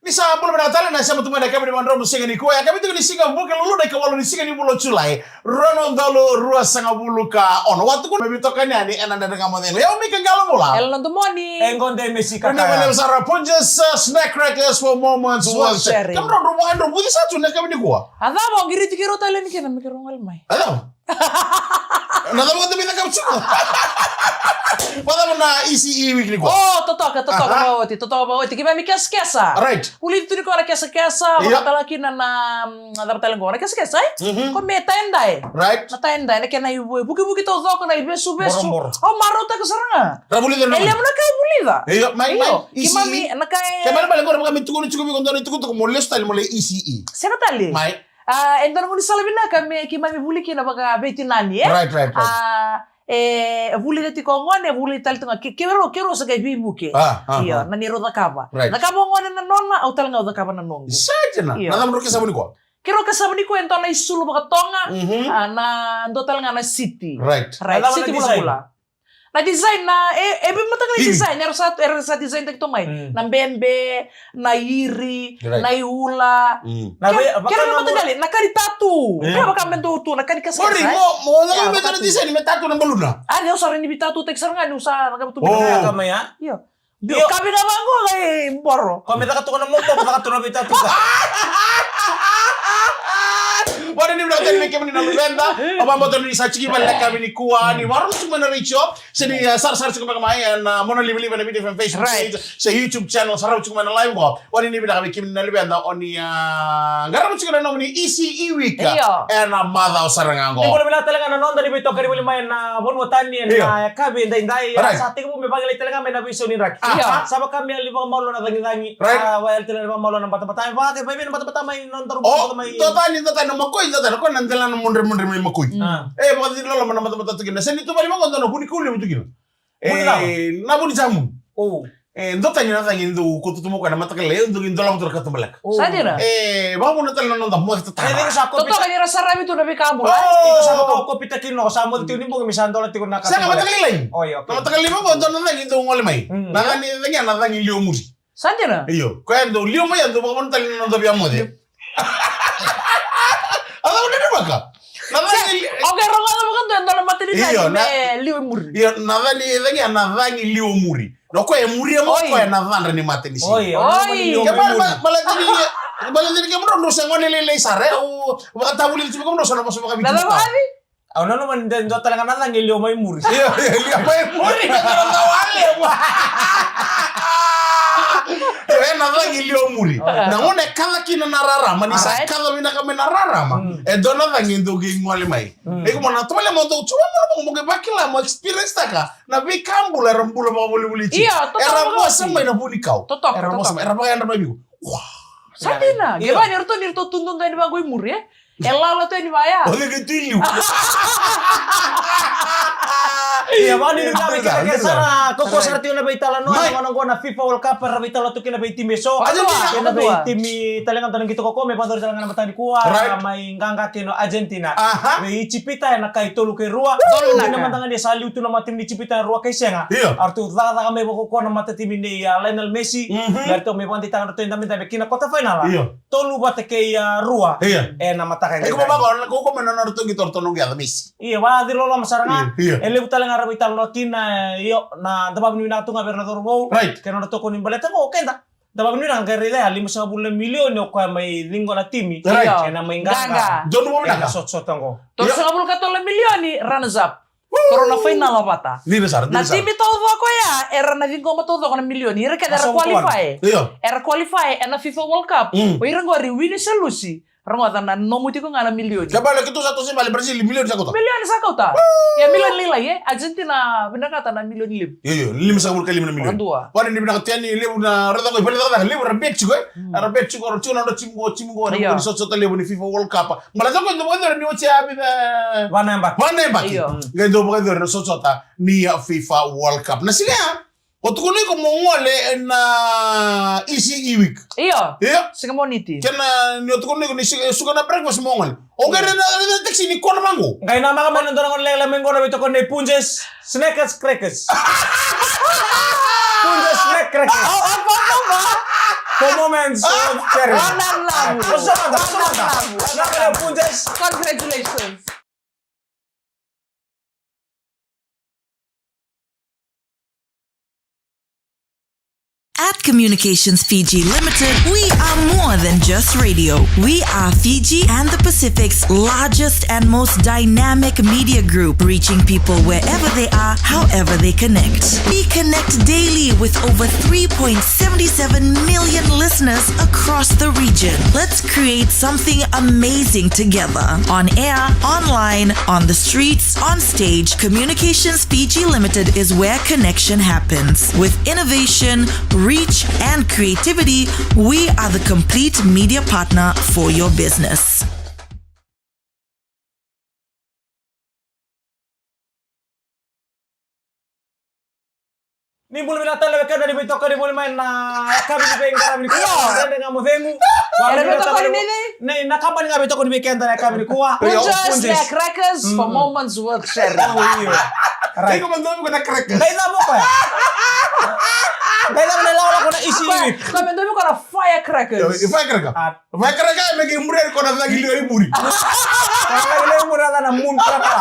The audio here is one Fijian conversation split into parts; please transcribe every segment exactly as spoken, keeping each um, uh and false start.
Ni sa bula vinaka tale na sema tu mai na kami ni madromu siga ni kua, ya kami tu ni siga Vukelulu na ikawalu ni siga ni vula o Julai, rua na udolu ruasagavulu ka ono. Watu kuna me vitokani yani ena dredre ga mo cegu. Yau Mika Galo Bula. Ela na domoni. E gode me sika. Ni vale sara Punjas, uh, Snack Crackers for moments worth sharing. Kam dro dro dro vuci sa tu na kami ni kua. A cava o qiriti keirau tale ni kena me keirau gole mai. A cava? Na cava o dau mai cakava tiko? Vacava na E C E week ni kua? O, totoka, totoka. Aha. Vaoti, totoka vaoti. Keimami kesakesa. Right. Vulici tu ni kua na kesakesa, io, vakatala kina na, mm, na cava tale qo, na kesakesa, e? Mhm. Ko me taedae. Right. Na taedae, na kena ivu-, vukivuki taucoko, na ivesuvesu. Boroboro. Au marautaka sara ga. Ra vulica na. E levu na ka e vulica. Io, mai, mai. Io. E C E. Keimami, na ka e. Keimami bale qo, keimami tukuna tiko vei iko dua na itukutuku mo lesu tale mo lai E C E. Sega tale. Mai. A, e dua na gaunisala vinaka me keimami vuli kina vakaveitinani, e? Right, right, right. A, e, vulica tiko o gone, vuli tale tiko ga. Ke, keirau, keirau sa qai veivuke. A, a, io, a, na neirau cakava. Right. Cakava o gone na nona, au tale ga au cakava na noqu. Sa dina. Io. Na cava drau kasava ni kua? Keirau kasava ni kua e dua na isulu vakatoga, mhm, a, na dua tale ga na siti. Right. Right. Na cava na siti design? Vulavula. Na design na, e, e veimataqali, mm, design, era sa, era sa design taki tu mai. Mm. Na bebe, na iri, right, na iula. Mm. Na, ke, vei, kere vaka na veimataqali, na ka ni tatu. Mm. Kere vaka me dou tu, na ka ni kasakasa. Mori, mo, mo, na, ya, ka me vaka tatu. Design, me tatu na baluna. A, ni au sa rawa ni veitatu taki sara ga, ni au sa, na ka me tu. Oh. Ka mai, a? Io. Io. Ka vina vangu, e, boro. Ko me caka tu ko na moto, ko caka tu na veitatu ka. Wani ni vina tani me kemuni na luveda. Au vakabauta ni sa tiki vale na kami ni kua, ni varo tu mai na retio. Se ni, uh, sarasara tiko beka mai ena, uh, mona livaliva ena Viti F M Facebook page, right, se YouTube channel, sarava tiko mai na live qo. Wani ni vinaka vei kemuni na luveda, o ni, uh, qarava tiko na nomuni E C E week. Io. Ena macawa sara ga qo. Ni bula vinaka tale ga na noda ni veitokani voli mai na vanua tani ena, io, yakavi edaidai. Right. Sa tekivu me vagilai tale ga mai na veisau ni draki. Io. Sa vaka me yali vakamalua na cagicagi. Right. A, vakayali tale ga vakamalua na batabata. E, vaka, e, vaka na batabata mai na noda ruku mai. O, dua tani, dua tani, na makoi, dua tani, ko na delana mudremudre mai makoi. Mm. A. E, vakaciri loloma na batabata tu kina. Se ni tu vale vaka dua na vunikau levu tu kina. Vuni cava? E, na vuni jamu. O. E, dua tani na cagi dau koto tu mai o koya na mataqali, e, dau dolava tu na katubaleka. O. Sa dina? E, vakavuna tale na noda moce tatara. E, cega sa kopi. Totoka ni ra saravi tu na veika bula. O. Iko sa vaka o kopi taki no, sa moce tiko ni bogi me sa dola tiko na katubaleka. Sega, mataqali lai. Oi, okay. Na mataqali lai vaka dua na cagi dau gole mai. Mm. Na cagi, cagi, na cagi liwa muri. Sa dina? Io. Koya dau liwa mai, a dau vakavuna tale na noda via moce. A cava dina vaka? Na cagi li-, okay, rogoca vakadua e dua na matanitu, io, na, me liwa i muri. Io, na cagi, cagi, na cagi liwa muri. Na koya e muria mai, oi, koya na cadra ni matanisiga. Oi, oi. Ke bale, bale, bale tani, bale tani kemudrau drau se gone lailai sara, e, au vakatavulica tiko kemudrau sa na vosa vakaviti. Na cava? Au nanuma ni dua tale ga na cagi liwa mai muri. Io, io, liwa mai muri, ka dua na wale. Io, e na cagi liwa muri. Na gauna e kaca kina na rarama, ni sa kaca vinaka mai na rarama. Mm. E dua na cagi e dau qai gole mai. Mm. E ko mo na tavale mo dau tu, mo, mo, mo qai vakila, mo experience taka na veika bula era bula vakavolivoli tiko. Io, totoka. Era vosa mai na vunikau. Totoka, era vosa mai, totoka. Era vakayadra mai vei iko. Wa. Sa dina. Io. Qai vaka ni ratou, ni ratou tu duadua yani vaqo i muri, e? E lala tu yani vaya. O cei qai tu i liu? Ia, vaka ni ratou, dina, dina. Sara, kaukaua sara tiko na veitalanoa, mai, na gauna qo na FIFA World Cup, era veitalanoa tu kina veitimi eso. Sa dina. Kena veitimi tale ga dua na qito kaukaua me vakayacori tale ga na mataka nikua, right, mai qaqa kei na Argentina. Aha. Vei Ijipita ena kai tolu kei rua. Tolu vinaka. Dina mada ga ni sa liu tu na matimi ni Ijipita e rua kei sega. Io. A ratou cakacaka mai vakaukaua na matatimi nei, a, Lionel Messi. Mhm. Me ratou mai vakadeitaka na ratou idabedabe ki na quarter final. Io. Tolu vata kei, a, rua. Io. Ena mataka edaidai. E, ko vaka, ko, ko me na nodratou qito ratou na qito Messi. Io, vakaciri loloma sara ga. Io, io. E levu tale ga era veitalanoa kina, io, na da vakavinavinaka tu ga vei ira na cauravou. Right. Kei na nodratou kau ni baleta qo, o keda. Da vakavinavinaka, qai raica ya, limasagavulu na milioni o koya mai ciqo na timi. Right. Io. Ena mai qaqa. Qaqa. Donu vinaka. Ena sotasota qo. Io. Tolusagavulu ka tolu na milioni runners up. Woo! Ko rau na final vata. Dina sara, dina sara. Na timi taucoko ya, era na ciqoma taucoko na milioni. Ira kece era qualify. Io. Era qualify ena FIFA World Cup. Mm. O ira qori wini se lusi. Rogoca na nomu tiko ga na milioni. Ke bale keitou sa toso i vale Brazil, milioni sa kauta. Milioni sa kauta. Woo! Ia milioni lailai, e? Argentina vinakata na milioni levu. Io, io, limasagavulu ka lima na milioni. Vakadua. Vale ni vinakata yani levu na raica qo, vale cakacaka levu era bet tiko, e? Mm. Era bet tiko, era tiko na nodra timi qo, timi qo, io, na sotasota levu ni FIFA World Cup. Baleta qo e dau vakayacori ni oti ya vica, va na yabaki. Va na yabaki. Io. Qai dau vakayacori na sotasota ni, a, FIFA World Cup. Na siga ya, o tukuna iko mo gole ena E C E week. Io. Io. Siga Moniti. Kena ni o tukuna iko ni si-, suka na breakfast mo gole. O qai raica na, raica na taxi ni kona vaqo. Qai namaka mai na dua na gone lekaleka mai qo na veitokoni nei Punjas Snackers Crackers. Punjas Snack Crackers. Au, au, au, au. For moments of charity. One love. Congratulations. At Communications Fiji Limited, we are more than just radio. We are Fiji and the Pacific's largest and most dynamic media group, reaching people wherever they are, however they connect. We connect daily with over three point seven seven million listeners across the region. Let's create something amazing together. On air, online, on the streets, on stage, Communications Fiji Limited is where connection happens. With innovation, reach, and creativity, we are the complete media partner for your business. Ni bula vinaka tale vei keda ni veitokoni voli mai na yakavi ni veiqaravi nikua. Io. Dredre Ga Mo Cegu. Era veitokoni vei cei? Na kabani ga veitokoni vei keda na yakavi nikua. Punjas, Punjas. Na crackers for moments worth sharing. Oh, io. Right. Iko mada viko na crackers. Dai na voko ya. Dai na voko na lawalawa ko na isi. Ko mada viko na firecrackers. Io, firecracker. Ah. Vakaraka me ke muri ko na cagi lio i muri. Cagi lio i muri na moon cracker.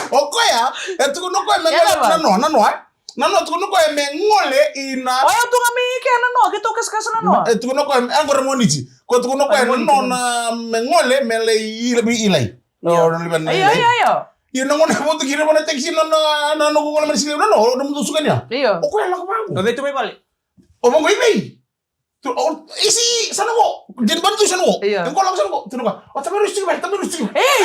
O koya, e tukuna o koya me ngole na noa, na noa, e? Na noa tukuna o koya me ngole i na. O ya tu ga me ke na noa, ke tu kasakasa na noa. E tukuna o koya me, e qori mo niti. Ko tukuna o koya na noa na me ngole, me lai i lai i lai. Io. O, na lai i lai. Io, io, io. Io na gona e votu kina vana taxi na, na, na noqu ngole mai na sili na noa, o na mudu sukania. Io. O koya lako vaqo. O vei tu mai vale. O vaqo i vei. Tu, o, isi, sa na qo. Dini bani tu sa na qo. Io. E qo lako sa na qo. Tu na qo. O tamai rusi tiko vale, tamai rusi tiko vale. Ei!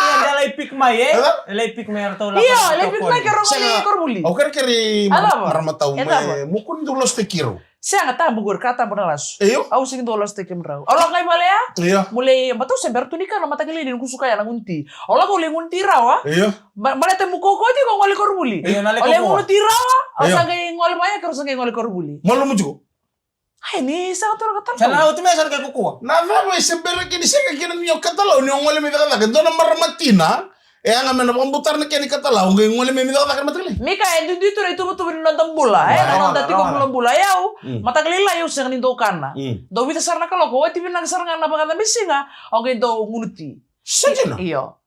Io, da lai pick mai, e? Ela? Lai pick mai, era tau lako. Io, lai pick mai, kero qo ni koronivuli. Au kerekere maramatau me, mo kua ni dau lasutaki rau. Sega, tabu qori, ka tabu na lasu. Io. Au sega ni dau lasutaki kemudrau. Au lako ga i vale ya. Io. Mo lai, matau se bera tu ni kana, mataka lailai ni gusuka ya na gunu ti. Au lako au lai gunu ti rawa. Io. Ba-, baleta meu kaukaua tiko gole koronivuli. Io, na lai kaukaua. Au lai gunu ti rawa, au sa qai gole mai, kero sa qai gole koronivuli. Malumu tiko. Ai, ni sa tu na ka tale. Sa na oti me sa na qai kaukaua. Na cava e se bera kina, sega kina ni o katalau ni o gole mai cakacaka. Dua na marama tina, e yaga me na vakabutara na kena ikatalau, qai gole mai me cakacaka na mataka lailai. Mika, e duidui tu na ituvatuva ni noda bula, e, na noda tiko bulabula. E au, mataka lailai au sega ni dau kana. Dau vica sara na kaloko, oti vinaka sara ga na vakacabisiga, au qai dau gunu ti. Sega kina. Io.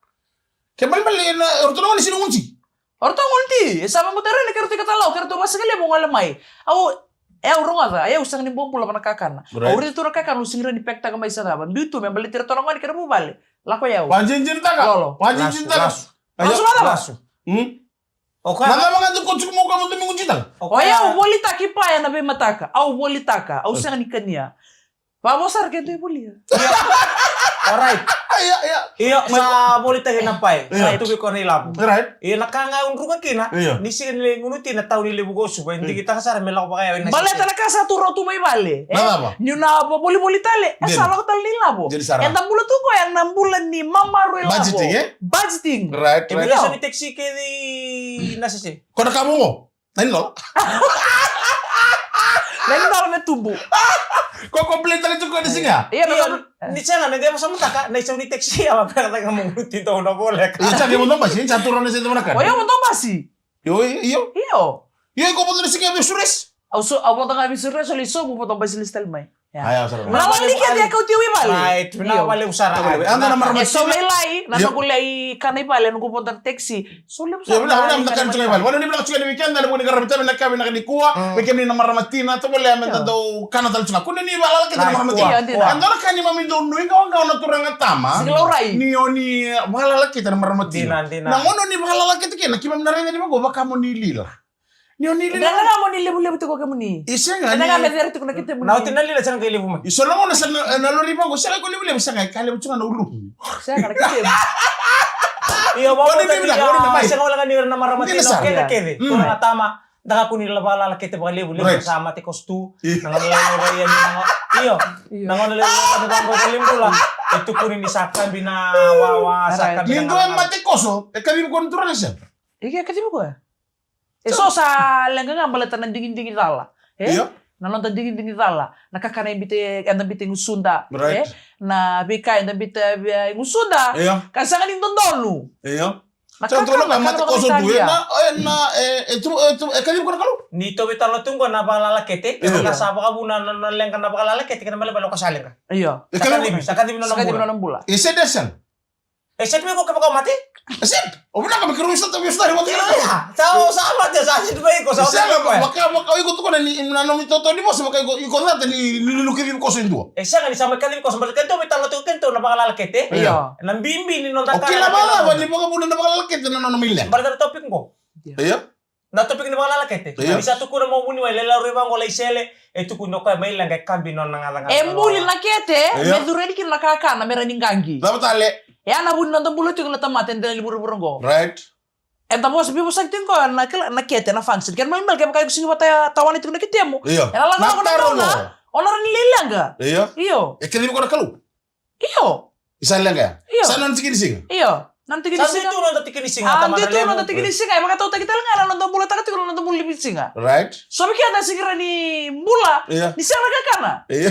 Ke malimali na, o ratou na gone sega ni gunu ti. O ratou gunu ti, e sa vakabutara ni kei ratou ikatalau, kei ratou vasagalevu gole mai. Au, e au rogoca, e au sega ni bobula vana kakana. Right. Au raica tu na kakana, au sega ni rawa ni pekitaka mai sa cava. Biu tu me baleti ratou na gone kei ra vuvale. Lako i au. Vajinijinitaka. Lolo. Vajinijinitaka. Lasu, lasu. Lasu, lasu. Hmm? O koya. Na cava ga tu ko tiko mo ka mo domingo jitaka. O koya. O yau volitaki pa ena veimataka. Au volitaka. Au sega ni kania. Vavo sara ke tu e volia. Alright. Io, io. Io, sa volitaki na pae. Io. Sa tu vei koya na ilavo. Right. Io, na ka ga e udruka kina. Io. Ni sega ni lai gunu ti na tau ni levu ko suva. E digitaka sara me lako vakayau ena. Baleta na ka sa tu rau tu mai vale. E? Na cava? Niu na volivoli tale. E sa lako tale ni lavo. Eda bula tu koya na bula ni mamaru ilavo. Budgeting, e? Budgeting. Right, right. E via so ni taxi kei na sese. Ko na ka mo. Nani lola? Nani lola me tubu. Ko complain taka tiko ni siga. Io, ni sega me deva sa mutaka, na isau ni taxi, a, me taka mo gunu ti dau na voleka. Io, sa ke mo dau basi, sa tu rau na se dau na ka. O io mo dau basi. Io, io. Io. Io, ko mo dau na siga me sures. Au so, au mo dau ga me sures, o le so mo dau basi le style mai. Ia. Aya, sara. Na lali kece e kauti au i vale. Right, na vale u sara. Io. Anda na marama. E so lailai, na noqu lai kana i vale, noqu voda na taxi. So levu sara. Io, na, na, na kana i vale. Vale ni vinaka tiko ni weekend, na vuni karavi tami na ka vinaka nikua. Weekend ni na marama tina, tovolea me da dau kana tale tiko. Kune ni vakalala kece na marama tina. Io, dina. Anda na ka ni mami dau nui, qawaqawa na turaga tama. Sigi laurai. Ni o ni vakalala kece na marama tina. Dina, dina. Na gauna ni vakalala kece kina, keimami na raica ni vaqo, vaka mo ni lila. Ni o ni lila. Ena ga mo ni levulevu tiko kemuni. I sega ni. Ena ga me cere tiko na kete muni. Na oti na lila sega ni levu mai. I so na gauna sa na, na lori vaqo, sega ko levulevu, sega ka levu tiko na ulu. Sega na kete. Io, vaqo ni na, sega wale ga ni na marama tina, kece, kece. Ko na tama, da ka kuni la vakalala kete vakalevu, levu sa mate koso tu. Na gauna levu ia ni na gauna. Io. Na gauna levu ni vaqo ka levu la. E tukuni ni sa kabi na wawa, sa kabi na. Ni dua e mate koso, e kabi ko na turaga sega. Ike kabi ko. E so sa leqa ga baleta na digidigi cala. E? Io. Na noda digidigi cala. Na kakana e bita, eda bita i gusuda. Right. E? Na veika eda bita, e, i gusuda. Io. Ka sega ni dodonu. Io. Na Sa tu na kakana, ka mate kakana koso tu, vakaitalia. E na, e na, e, e tu, e tu, e kacivi ko na Kalou. Ni tou veitalanoa tu qo na vakalalakete, Io. Ka sa vakavuna na, na leqa na vakalalakete, kena ibalebale o koya sa leqa. Io. E Sa kacivi, kacivi, sa kacivi Sa nona kacivi bula. Nona bula. E sede e sega. E sede mai ko kevaka o mate? E sede. O vinaka me keirau sa tavi sa tari mate. Io, sa, sa, sa mate, sa sede mai ko, sa Sega, mate ko. Vaka, vaka, o iko tukuna ni, na nomu itoto ni vosa, vaka iko, iko cata ni, ni, ni kacivi koso e dua. E sega ni sa mai kacivi koso, but keitou veitalanoa tu, keitou na vakalalakete. Io. Na bibi ni noda O kila vakalalakete. Ni vakavuna na vakalalakete na nona mai leqa. But na topic qo. Io. Na topic ni vakalalakete. Io. Ni sa tukuna mo vuniwai, le laurai vaqo lai sele, e tukuna o koya mai leqa e kabi nona gacagaca. E buli na kete, Io. Me curu yani kina na kakana, me ra ni qaqi. Cava tale? E a na vu ni noda bula tiko na tamata e dela ni vuravura qo. Right. Eda vosa, via vosaki tiko qo na kila, na kete, na function. Kena ibalebale kevaka iko sigi vata tawana tiko na ketemu. Io. E na lagalaga Na na taro gauna, qo. O na rawa ni lai leqa. Io. Io. E kacivi ko na Kalou. Io. Isa leqa ya. Io. Sa nona tiki ni siga. Io. Nona tiki ni Sa siga. Dui tu noda tiki ni siga, A, tamata dui tu levu. Noda tiki ni siga. E vakatautaki tale ga na noda bulataka tiko na noda bula ni siga. Right. So vei keda sigi ra ni bula. Io. Ni sega na kakana. Io.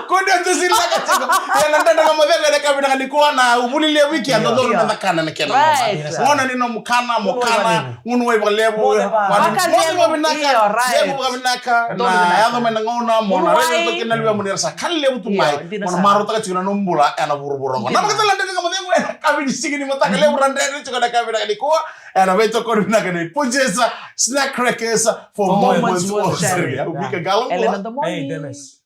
Ko dua tu sila ka tiko. Ia na dredre ga mo cega na kavi na ka nikua na vuli levu i ke, Io. Dodonu Io. Na kakana na kena Right. Gona ni nomu kana, mo Gona kana, valevu. Gunu wai vakalevu, Gona valevu. Vaka Moce levu, vakavinaka, io, right. Levu vakavinaka, Donu na vinaka. Yaco mai na gauna, mo na Gunu raica wai. Toki na luvemu ni ra sa kana levu tu Io, mai, dina mo na sara. Marautaka tiko na nomu bula, ena vuravura oqo. Dina. Na vakacala dede ka mo cegu, ena kavi ni siga ni mataka levu, ra dredre tiko na kavi na nikua, ena veitokoni vinaka ni Punjas Snack Crackers for For moments moments worth worth sharing. Sharing. Au Mika Galo. Elena Domoni. Hey, Dennis.